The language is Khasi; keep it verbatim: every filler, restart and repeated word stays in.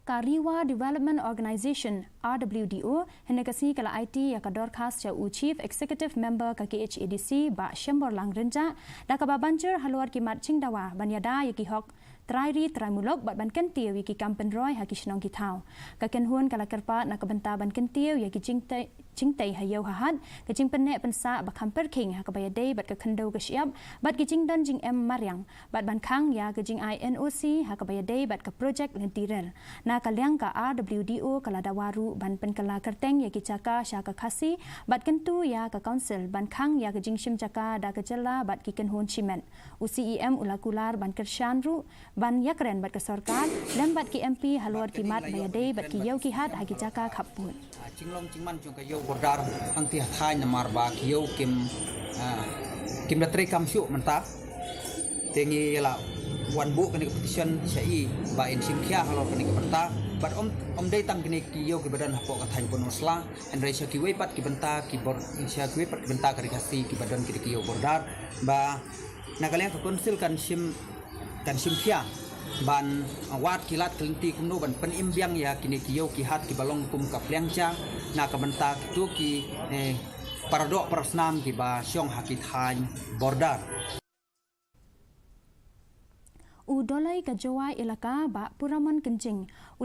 Ka Riwa Development Organisation, R W D O, hynne ka sngi ka la aiti ïa ka dorkhas sha u Chief Executive Member ka K H A D C, Bah Shemborlang Rynjah, da kaba ban jur halor ki mat jingdawa ban ïada ïa ki hok trai ri trai muluk bad ban kyntiew ïa ki kam pynroi ha ki shnong ki thaw. Ka kynhun ka la kyrpad na ka bynta ban kyntiew ïa ki jingtei, jingtei ha ïew ha hat, ka jingpynneh pynsah ba kham pyrkhing ha kaba ïadei bad ka khyndew ka shyiap, bad ki jingdon jingem mariang, bad ban khang ïa ka jingai N O C ha kaba ïadei bad ka projek lynti rel. Na ka liang ka R W D O ka la dawa ruh ban pynkylla kyrteng ïa ki jaka sha ka Khasi, bad kyntu ïa ka Council ban khang ïa ka jingshim jaka da ka jylla bad ki kynhun shimet. U C E M u la kular ban kyrshan ruh ban ïakren bad ka sorkar lem bad ki M P halor ki mat ba ïadei bad ki ïew ki hat ha ki jaka khappud. Ah, jinglong jingman jong ka ïew border hangtei ha thaiñ namar ba ki ïew kim, ah, kim da treikam shuh mynta. Te ngi la wan buh kane ka petition sha i ba in shim khia halor kane ka bynta. Bad ym, ym dei tang kine ki ïew kiba don hapoh ka thaiñ Pynursla, hynrei sha kiwei pat ki bynta ki bor, sha kiwei pat ki bynta ka Ri Khasi kiba don kine ki ïew border, ba na ka liang ka Council kan shim, kan shim khia ban wad ki lad ki lynti kumno ban pynim biang ïa kine ki ïew ki hat kiba long kum ka pliang ja na ka bynta kito ki, eh, paradoh parasnam kiba shong ha ki thaiñ border. U Doloi ka Jowai Elaka, Bah Puramon Kynjing, u la